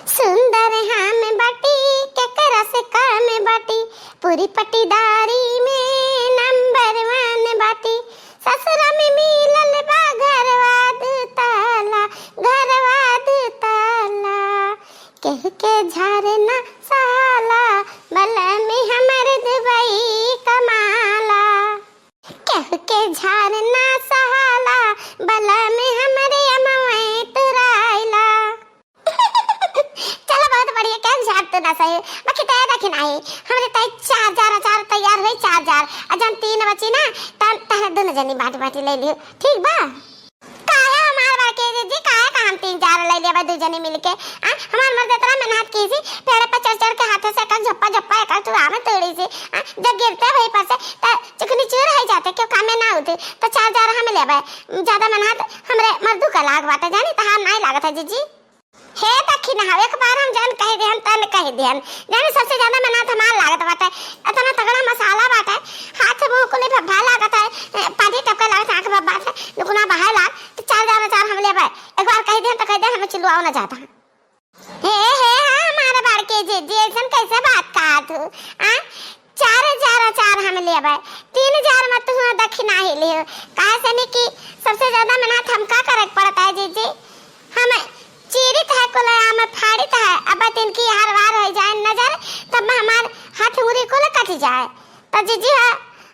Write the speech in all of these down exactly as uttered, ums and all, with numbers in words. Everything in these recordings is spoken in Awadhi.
सुंदर हम बाटी, केकरा से कम बाटी, पूरी पटीदारी में नंबर वन बाटी। ससुरा में मिलल बा घरवा दू ताला, घरवा दू ताला। केहू के झारे ना सहाला, बलम हमर दुबई कमाला। केहू के झारे ना सहाला, बलम हमरे अमवै तुराइला। चलो, बहुत बढ़िया, केहू झार तो ना सही, बाकी तय रखी नाही। हमरे तय चार जार अचार तैयार होई, चार जार। आ जन तीन बची ना, तन तहरे दुनो जनी बाँटी बाँटी ले लियो, ठीक बा? काहे हमार बड़की जीजी, काहे का हम तीन जार ले लेबे दू जनी मिलके? आ, हमार मर्द इतना मेहनत की सी, पेड़ पे चढ़ चढ़ के हाथे से एक एक झप्पा झप्पा एक एक चूड़ा में तोड़ी सी। आ, जब गिरते वही पर से, त चुकनी चूर है जाते, क्यों कामे ना होते, त चार जार हम लेबे। ज्यादा मेहनत हमरे मर्दू का लाग बाटे, जानी, तहार नाई लागत है जीजी। हे दखिनहा, एक बार हम जन कह देहन, तन कह देहन। जाने सबसे ज्यादा मेहनत हमार लागत बाटे। इतना तगड़ा मसाला बाटे, हाथ मुंह कुल भभा लागत है, ए, पानी टपके लागत है, आंख भभा है, दुगुना बहाए लाग, तो चार जार अचार हम लेबे। एक बार कह देहन तो कह दे, हमें चिल्लुआओ ना जाता। हे, हे, हाँ, हमारे बड़के जीजी, ऐसन कैसे बात कहत हू? आ? चार जार अचार हम लेबे, तीन जार में तू दखिना ही लियो। काहे से नहीं कि सबसे ज्यादा मेहनत हमका करे के पड़ता है जीजी। हम चीरित है कुल आम, फाड़ित है, अब इनकी हार वार हो जाए नजर, तब में हमार हाथ उंगली कुल कट जाए। तो जीजी है,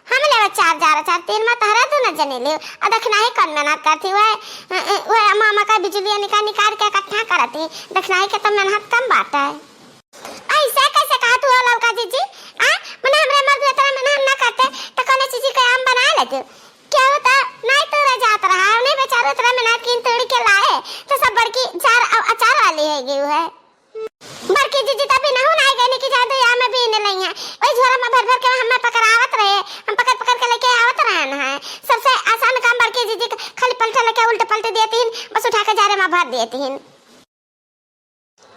हम लेबे चार जार अचार, तीन में तहरा दुनो जने लियो। आ दखिना ही कौन मेहनत करती हुए, हुए मामा का बिजुलिया निकाल निकाल के इकट्ठा करती, दखिना ही के तो मेहनत कम बात है। ऐसे कैसे कहत हुआ ललका जीजी? आ, मने हमरे मर्द इतना मेहनत ना करते, तो कौनो चीजी के आम बना लेते। क्या होता, नहीं तो रह जात रहा, नहीं बेचारे इतना मेहनत की तोड़ के लाए, तो सब बड़की चार अ-, अचार वाली है गई है। बड़की जीजी तभी नहु ना गई कि जादू या में बीन लई है। वही झोरा में भर भर के हमें पकड़ावत रहे, हम पकड़ पकड़ के लेके आवत रहन है। सबसे आसान काम बड़की जीजी क-, खाली पलटे लेके उल्ट पलट देती हिन, बस उठा के जारे में भर देती हिन।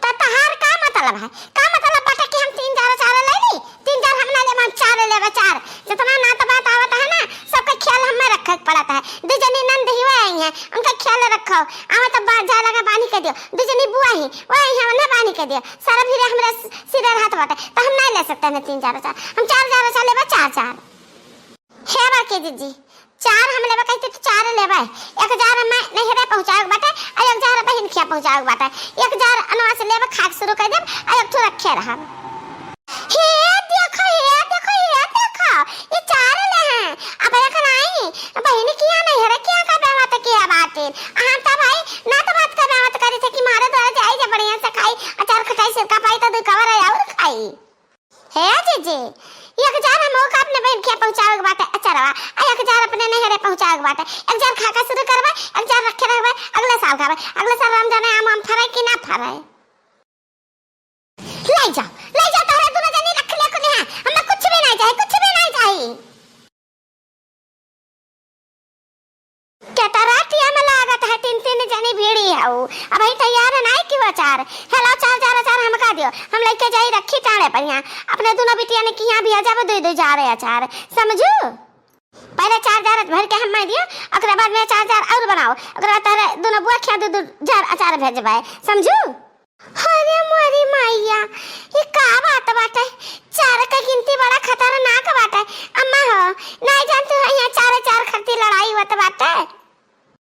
त तहार का मतलब है? का मतलब बाटे कि हम तीन जार चार ले ली? तीन जार हम ना लेबे, हम चार लेबे, चार। जितना नात बात आवत है ना, सबका ख्याल हमें रखे के पड़त है। दू जनी नंद ही वह आई हैं, उनका ख्याल रखो। आवे तो बा-, जाए लगे बांधी के दियो। दू जनी बुआ ही, वह आई हैं, उन्हें बांधी के दियो। सारा भीड़ हमरा स-, सिरे रहत बाटे, तो हम नहीं ले सकते हैं तीन जार चार। हम चार जार चार लेबे, चार चार। हे बड़की जीजी, चार हम लेबे कहती तो चार लेबे। एक जार मैं नैहरे पहुँचावे के बाटे, आ एक जार बहिन खिया पहुँचावे के बाटे। एक जार अनवा से लेबे, खाए के शुरू कर देब, आ एक ठो रखे रहब। हे देखो, हे देखो, हे देखो, ये चार ले हैं। अब एक नाई, बहिन खिया नैहरे खिया का बेमत किया बाटे। आ हम तो भाई ना तो बात का बेमत करी थे कि मारे द्वारा जाई जे बढ़िया से खाई, अचार खटाई सिरका पाई तो दू कवर और खाई। हे जीजी, एक जार हम ओका अपने बहिन के पहुँचावे के बाटे अचारवा, आ एक जार अपने नैहरे पहुँचावे के बाटे। एक जार खा के शुरू करबे, एक जार रखे रहबे, अगले साल खाबे। अगले साल राम जाने आम, आम फरे कि ना फरे। ले जाओ, ले जाओ, तोहरे दुनो जनी रख ले खुले हैं, हमें कुछ भी नहीं चाहिए, कुछ भी नहीं चाहिए। केतरा टिया में लागत है, तीन तीन जनी भीड़ी हऊ। अबहीं तैयार नाई कि वो चार। हेलो, चार जार अचार हमका दियो, हम लेके जाई रखी टाड़े पर यहाँ। अपने दुनो बिटिया ने किहाँ भी आ जाबो, दुई दुई जार अचार, समझू? पहले चार जार भर के हमें दियो, ओकरे बाद में चार जार और बनाओ, ओकरे बाद तोहरे दुनो बुआ खिया दू दू जार अचार भेजबे, समझू? अरे मोरी मैया, ई का बात बाटे? चार के गिनती बड़ा खतरनाक बाटे। अम्मा हो, नाई जानती हो, यहाँ चार चार खातिर लड़ाई होत बाटे।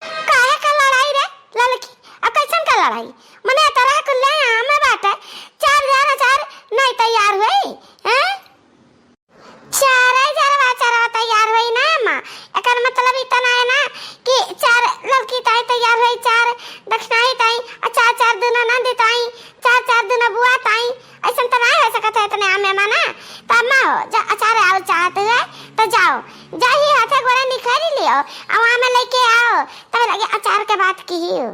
काहे का लड़ाई रे ललकी? अब कैसन का लड़ाई? मने तरह के ले आमे बाटे, चार जार चार नहीं तैयार हुई, हैं? चारे जरवा चरवा तैयार होई ना अम्मा। एकर मतलब इतना है ना कि चार ललकी ताई तैयार होई, चार दक्षिणाई ताई, आ चार चार दुनो नंदी ताई, चार चार दुनो बुआ ताई। ऐसन तो नहीं हो सकत है इतने आमे अम्मा ना। तो अम्मा हो, जा अचार और चाहत है तो जाओ, जा ही हाथे गोड़े निखरी लियो, आ वहाँ में लेके आओ, तब लगे अचार के बात की ही हो।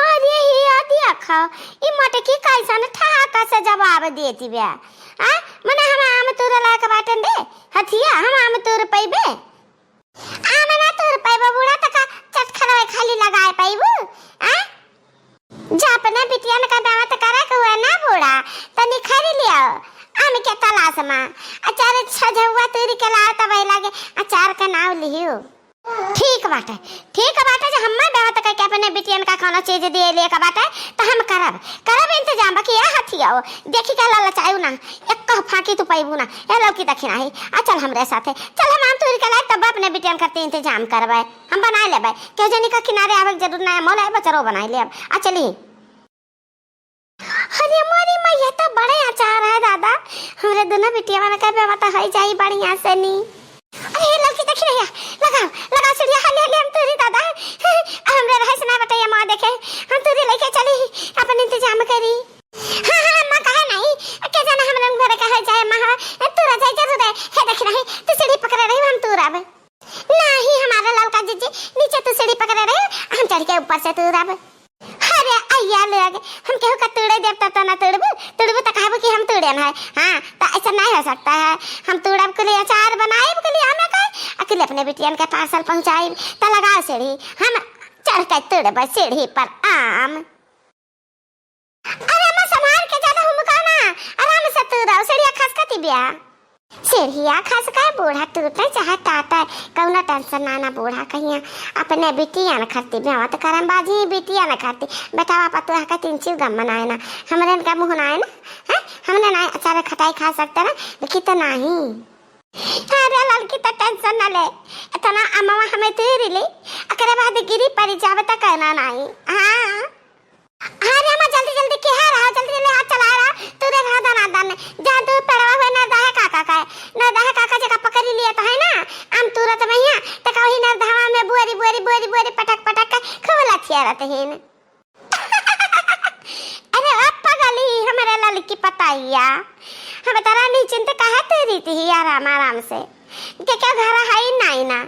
अरे हिया देखा, ई मटकी कैसन ठहाका से जवाब देती बे। आ, मने हम आम तूरे लायक बाटन दे, हथिया, हम आम तूर पइबे? आम ना तूर पइबे बूढ़ा, त का चटखरवे खाली लगाए पइबू? आ? जा अपने बिटियन का दावत करे के हुए ना बूढ़ा, त निखरी लियो आम के तलाश मा। अचार छझौआ तूरी के लाओ, तब लगे अचार के नाव लियो। ठीक बाटे, ठीक बाटे, जे हम्मा बेवा तक के अपने बिटियन का कौनो चीज दिए लिए का बाटे, त हम करब, करब इंतजाम, बाकी ए हथियाओ, देखी के ललचायु ना, एक कह फांकी तू पैबू ना, ए लौकी दखिना ही, आ चल हमरे साथे, चल हम आम तूर के लाए, तब अपने बिटियन करते इंतजाम करबे, हम बनाए लेबे, केहू जनी का किनारे आवे के जरूरत ना है, मोल है बचरो बनाए लेब, आ चली। अरे मोरी मैया, तो बड़े अचार है दादा, हमरे दोनों बिटिया वाला का बेवा तो होई जाई बढ़िया से नी। अरे ललकी देखी रहिया, लगाओ, लगाओ सीढ़िया, हाली हाली हम तूरी दादा, अब हमरे रहे से ना बटैया माँ देखे, हम तूरी लेके चली, अपन इंतजाम करी। हाँ हाँ अम्मा, कहे नहीं, के जाना हमरे घरे का है जाए माँ, तूरा जाए जरूर है, हे देख नहीं, तू सीढ़ी पकड़े रही, हम तूरब। नाही हमारा ललका जीजी, नीचे तू सीढ़ी पकड़े रहे, हम चढ़ के ऊपर से तूरब। अरे अय्या लोग, हम केहू का तूड़े देब तब तो ना तूड़बू, तूड़बू तो कहबू कि हम तूड़े ना है। हाँ, तो ऐसा नहीं हो सकता है। हम तूड़ब के लिए अचार बनाएब के लिए आमे का, अकेले अपने बिटियन के पार्सल पहुँचाएब, तो लगाओ सीढ़ी, हम चढ़ के तूड़ब सीढ़ी पर आम। अरे अम्मा, संभाल के ज्यादा हुमका ना, आराम से तू रहो, सीढ़िया खसकती बिया। सीढ़िया खसका, बूढ़ा टूटे चाहे टाटे, कौनो टेंशन ना, ना बूढ़ा कहिया। अपने बिटिया न खरती बेवा त करम बाजी, बिटिया न खरती। बेटावा पतोह का तीन चीज गम मनाए ना, हमरे इनका मुँह ना आए ना, हैं? हमने ना अचार खटाई खा सकते ना, देखी तो नहीं। अरे ललकी तो टेंशन ना ले, इतना अमवा हमें तूरी ली, अकरे बाद गिरी पड़ी जावे तो कहना नहीं। हाँ। अरे अम्मा, जल्दी जल्दी किहा रहा, जल्दी जल्दी हाथ चला रहा, तूरे रहा दनादन। जहाँ तू पेड़वा हुए नरदहा काका का है, नरदहा काका जगह पकड़ी लिया तो है ना, आम तूरत मैया, तो का वही नरदहवा में बुअरी बुअरी बुअरी बुअरी पटक पटक के खूब लथिया रहते हैं। अरे ओ पगली, हमरे ललकी पतैया, हम तारा निश्चिंत काहे तूरी थी आराम आराम से। के क्या घर है ही नहीं ना,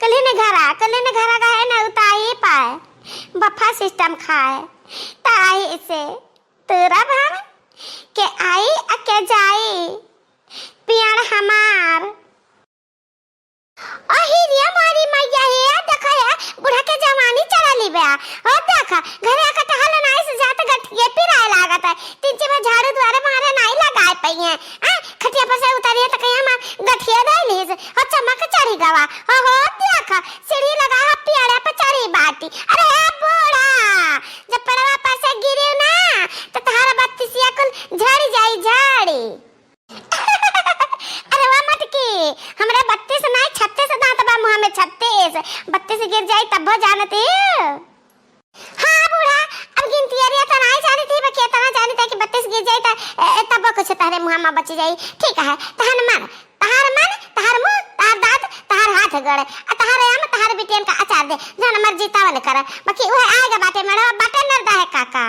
कलिन घरा, कलिन घरा का है ना, उताही पाए, बफा सिस्टम खाए, ताही से तूरब हम, के आई आ के जाई, पियड़ हमार। अही रे मोरी मैया हे, देखा हे, बूढ़ा के जवानी चला ली बा। ओ देखा, घरे आके टहल नाई से जात गठिए पिराए लागत है। तीन चार बार झाड़ू दुआरे मारे नाई लगाए पइहे। आ, खटिया पर से उतरिए त कहीं हमार गठिया धइलिस। हो चमक चढ़ी गवा। हो, हो, देखा, सीढ़ी लगा हो पियड़े पर चढ़ी बाटी। अरे हे बूढ़ा, जब पेड़वा पर से गिरी ना, तो तहार बत्तीसिया कुल झड़ जाई, झड़ी। अरे वाह मटकी, हमरा बत्तीस नाई, छत्तीस दांत बा मुँह में, छत्तीस। बत्तीस गिर जाई तब वो जानती। हाँ बूढ़ा, अब गिनती अरिया तो नाई जानती, बाकी इतना जानती कि बत्तीस गिर जाई त, ए, तब वो कुछ तहरे मुँह में बच जाई। ठीक है, तहन मन, तहार मन, तहार मुँह, तहार दांत, तहार हाथ गड़, आ तहार आम, तहार बिटियन का अचार दे, जौन मर्जी तवन कर। बाकी वह आएगा बाटे मड़वा, बाटे नरदहा काका।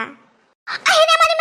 अहिने मोरी